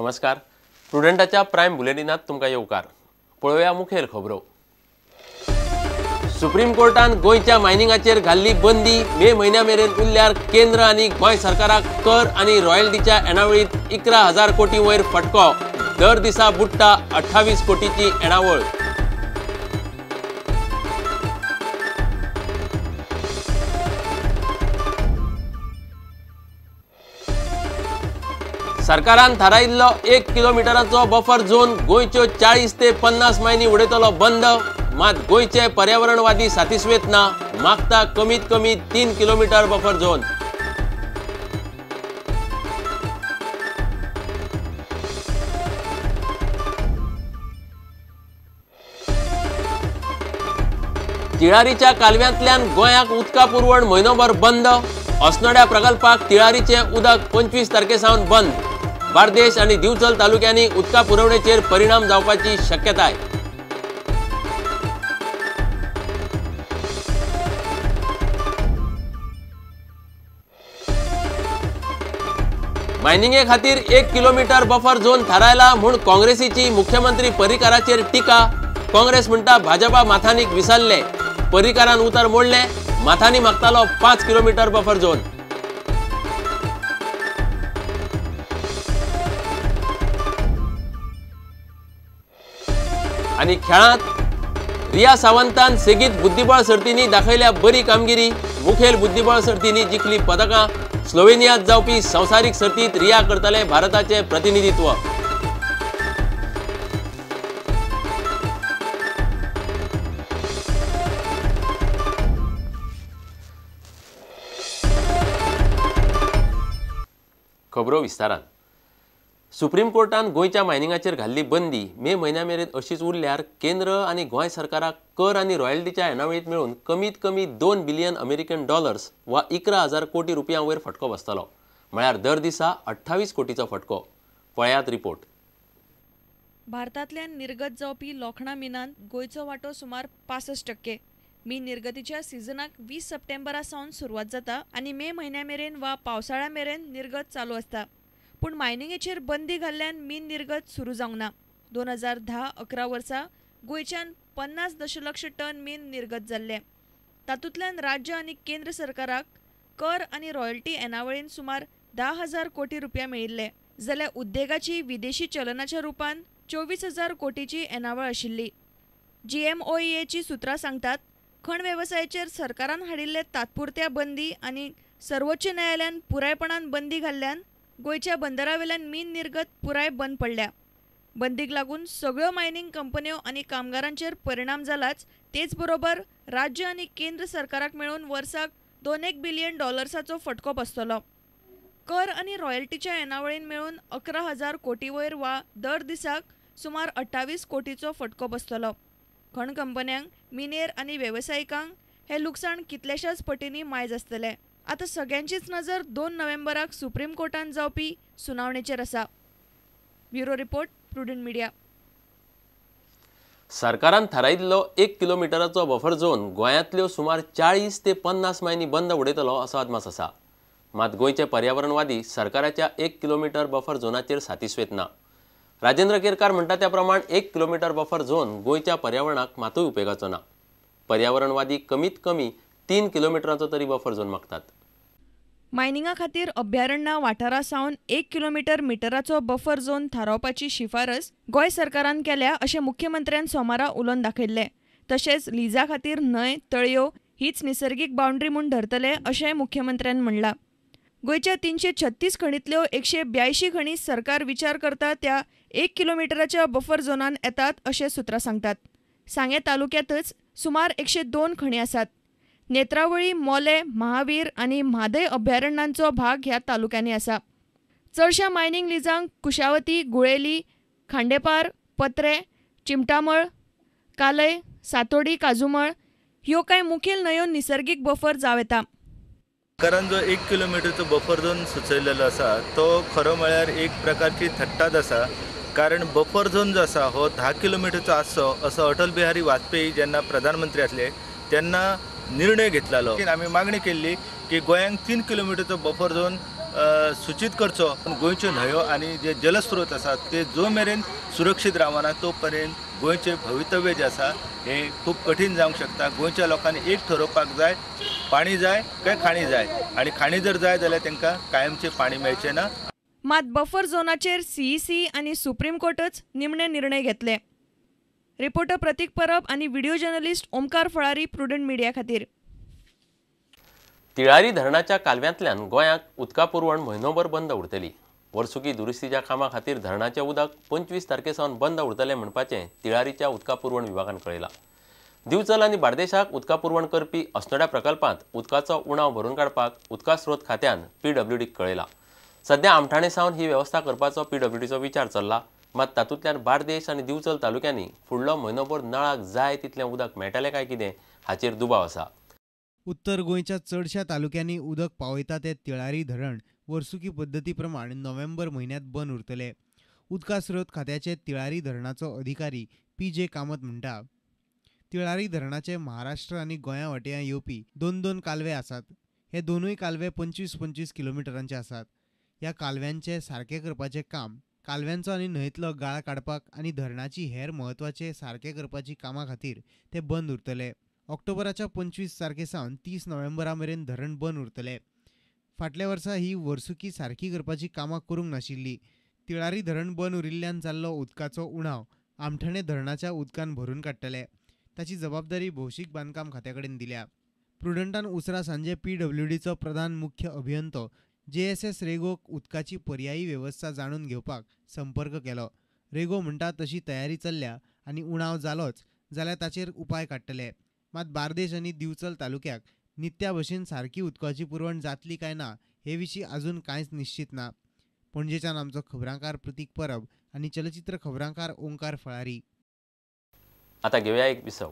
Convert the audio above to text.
नमस्कार, प्रुडंटाच्या प्रायम बुलेटिनात तुमकां येवकार. पळोवया मुखेल खबरो. सुप्रीम कोर्टान गोंयच्या मायनिंगाचेर घाल्ली बंदी मे म्हयन्या मेरेन उरल्यार केंद्र आनी गोंय सरकाराक कर आनी रॉयल्टीच्या येणावळींत 11,000 कोटी वयर फटको. दर दिसा बुडटा 28 कोटीची येणावळ. सरकारान थारायिल्लो 1 किलोमिटराचो बफर झोन गोंयच्यो 40 ते 50 मायनी उडयतलो बंद. मात गोंयचे पर्यावरणवादी सातिस्वेत ना, मागता कमीत कमी 3 किलोमीटर बफर झोन. तिळारीच्या कालव्यांतल्यान गोंयाक उदका पुरवण म्हयनोभर बंद. अस्नोड्या प्रकल्पाक तिळारीचें उदक 25 तारखे सावन बंद. बार्देश आनी दिवचल तालुक्यांनी उदका पुरवणेचेर परिणाम जावपाची शक्यताय. मायनिंगे खातीर 1 किलोमीटर बफर झोन थारायला म्हूण काँग्रेसीची मुख्यमंत्री पर्रीकाराचेर टिका. काँग्रेस म्हणटा भाजपा माथानीक विसरले. पर्रीकारान उतर मोडले, माथानी मागतालो 5 किलोमीटर बफर झोन. आनी खेळांत रिया सावंतान सेगीत बुद्धिबळ सर्तींनी दाखयल्या बरी कामगिरी. मुखेल बुद्धिबळ सर्तींनी जिखली पदकां. स्लोवेनियांत जावपी संवसारीक सर्तींत रिया करतले भारताचे प्रतिनिधित्व. खबरो विस्तारान. सुप्रीम कोर्टान गोंयच्या मायनिंगाचेर घाल्ली बंदी मे म्हयन्या मेरेन अशीच उरल्यार केंद्र आनी गोंय सरकाराक कर आनी रॉयल्टीच्या येणावळींत मेळून कमीत कमी 2 बिलियन अमेरिकन डॉलर्स वा 11,000 कोटी रुपयां वयर फटको बसतलो. म्हळ्यार दर दिसा 28 कोटीचो फटको. पळयात रिपोर्ट. भारतांतल्यान निर्गत जावपी लोखणा मिनांत गोंयचो वांटो सुमार 65%. मीन निर्गतीच्या सिजनाक 20 सप्टेंबरा सावन सुरवात जाता आनी मे म्हयन्या मेरेन वा पावसाळ्या मेरेन निर्गत चालू आसता. पूण मायनिंगेचेर बंदी घाल्ल्यान मीन निर्गत सुरू जावंक ना. 2010-11 वर्सा गोंयच्यान 50 दशलक्ष टन मीन निर्गत जाल्लें. तातूंतल्यान राज्य आनी केंद्र सरकाराक कर आनी रॉयल्टी येणावळीन सुमार 10,000 कोटी रुपया मेळिल्ले, जाल्यार उद्देगाची विदेशी चलनाच्या रुपान 24,000 कोटीची येणावळ आशिल्ली. जीएमओईएची सुत्रां सांगतात, खण वेवसायाचेर सरकारान हाडिल्ले तात्पुरत्या बंदी आनी सर्वोच्च न्यायालयान पुरायपणान बंदी घाल्ल्यान गोंयच्या बंदरावेल्यान मीन निर्गत पुराय बंद पडल्या. बंदीक लागून सगळ्यो मायनिंग कंपन्यो आनी कामगारांचेर परिणाम जालाच, तेच बरोबर राज्य आनी केंद्र सरकाराक मेळून वर्साक 2 बिलियन डॉलर्साचो फटको बसतलो. कर आनी रॉयल्टीच्या येणावळीन मेळून 11,000 कोटी वयर वा दर दिसाक सुमार 28 कोटीचो फटको बसतलो. खण कंपन्यांक, मिनेर आनी वेवसायिकांक हें लुकसाण कितल्याशाच पटींनी मायज आसतलें. आतां सगळ्यांचीच नजर 2 नोव्हेंबराक सुप्रीम कोर्टान जावपी सुनावणेचेर आसा. Bureau report, Prudent media. सरकारान थारायिल्लो 1 किलोमिटराचो बफर झोन गोंयांतल्यो सुमार 40 ते 50 मायनी बंद उडयतलो असो अदमास आसा. मात गोंयचे पर्यावरणवादी सरकाराच्या 1 किलोमीटर बफर झोनाचेर सातिस्वेत ना. राजेंद्र केरकार म्हणटा त्या प्रमाण 1 किलोमीटर बफर झोन गोंयच्या पर्यावरणाक मातूय उपेगाचो ना. पर्यावरणवादी कमीत कमी 3 किलोमिटराचो तरी बफर झोन मागतात. मायनिंगा खातीर अभ्यारण्य वाठारा सावन 1 किलोमीटर मिटराचो बफर झोन थारावपाची शिफारस गोंय सरकारान केल्या अशें मुख्यमंत्र्यान सोमारा उलोवन दाखयल्लें. तशेंच लिजा खातीर न्हंय, तळयो हीच निसर्गीक बावंड्री म्हूण धरतले अशेंय मुख्यमंत्र्यान म्हणलां. गोंयच्या 336 खणींतल्यो 182 खणी सरकार विचार करता त्या 1 किलोमिटराच्या बफर झोनान येतात अशें सुत्रां सांगतात. सांगें तालुक्यांतच सुमार 102 खणी आसात. नेत्रावळी, मोले, महावीर आनी म्हादय अभ्यारण्यांचो भाग ह्या तालुक्यांनी आसा. चडश्या मायनिंग लिजांक कुशावती, गुळेली, खांडेपार, पत्रे, चिमटामळ, कालय, सातोडी, काजूमळ ह्यो कांय मुखेल न्हंयो निसर्गीक बफर जावं येता. सरकारान जो 1 किलोमिटरचो बफर झोन सुचयलेलो आसा तो खरो म्हळ्यार एक प्रकारची थट्टाच आसा. कारण बफर झोन जो आसा हो 10 किलोमिटरचो आसचो असो अटल बिहारी वाजपेयी जेन्ना प्रधानमंत्री आसले तेन्ना निर्णय घेतलेलो. आमी मागणी केल्ली की गोंयांक 3 किलोमिटरचो बफर झोन सूचित करचो। गोंयच्यो न्हंयो आनी जे जलस्रोत आसात ते जो मेरेन सुरक्षीत रावना तो पर्यंत गोंयचें भवितव्य जें आसा हें खूब कठीण जावंक शकता। गोंयच्या लोकांनी एक ठरोवपाक जाय, पाणी जाय काय खाणी जाय, आनी खाणी जर जाय जाल्यार तांकां कायमचें पाणी मेळचें ना। मात बफर झोनाचेर सीईसी आनी सुप्रीम कोर्टच निमणे निर्णय घेतले। रिपोर्टर प्रतीक परब आनी video journalist Omkar Falari, Prudent Media खातीर। तिळारी धरणाच्या कालव्यांतल्यान गोंयाक उदका पुरवण म्हयनोभर बंद उरतली। वर्सुकी दुरुस्तीच्या कामा खातीर धरणाचें उदक 25 तारखे सावन बंद उरतलें म्हणपाचें तिळारीच्या उदका पुरवण विभागान कळयलां। दिवचल आनी बार्देशाक उदका पुरवण करपी अस्नोड्या प्रकल्पांत उदकाचो उणाव भरून काडपाक उदका स्रोत खात्यान पीडब्ल्यूडीक कळयलां। सध्या आमठाणे सावन ही वेवस्था करपाचो पीडब्ल्यूडीचो विचार चल्ला, मात तातूंतल्यान बार्देश आनी दिवचल तालुक्यांनी फुडलो म्हयनोभर नळाक जाय तितलें उदक मेळटलें काय कितें हाचेर दुबाव आसा। उत्तर गोंयच्या चडशा तालुक्यांनी उदक पावयता ते तिळारी धरण वर्सुकी पद्दती प्रमाण नोव्हेंबर म्हयन्यांत बंद उरतले। उदका स्रोत खात्याचे तिळारी धरणाचो अधिकारी पी जे कामत म्हणटा, तिळारी धरणाचे महाराष्ट्र आनी गोंया वाट्यां येवपी 2-2 कालवे आसात। हे दोनूय कालवे 25-25 किलोमिटरांचे आसात। ह्या कालव्यांचे सारके करपाचें काम, कालव्यांचो आनी न्हंयतलो गाळ काडपाक आनी धरणाची हेर म्हत्वाचे सारके करपाची कामां खातीर ते बंद उरतले। ऑक्टोबराच्या 25 तारखे सावन 30 नोव्हेंबरा मेरेन धरण बंद उरतले। फाटल्या वर्सा ही वर्सुकी सारकी करपाची कामां करूंक नाशिल्ली। तिळारी धरण बंद उरिल्ल्यान जाल्लो उदकाचो उणाव आमठाणे धरणाच्या उदकान भरून काडटले। ताची जबाबदारी भौशीक बांदकाम खात्या कडेन दिल्या। प्रुडंटान उसरा सांजे पीडब्ल्यूडीचो प्रधान मुख्य अभियंतो जेएसएस रेगोक उदकाची पर्यायी वेवस्था जाणून घेवपाक संपर्क केलो। रेगो म्हणटा तशी तयारी चल्ल्या आनी उणाव जालोच जाल्यार ताचेर उपाय काडटले। मात बार्देश आनी दिवचल तालुक्याक नित्या भशेन सारकी उदकाची पुरवण जातली काय ना हे विशीं अजून कांयच निश्चित ना। पणजेच्यान आमचो खबरांकार प्रतीक परब आनी चलचित्र खबरांकार ओंकार फळारी। आता घेवया एक विसव।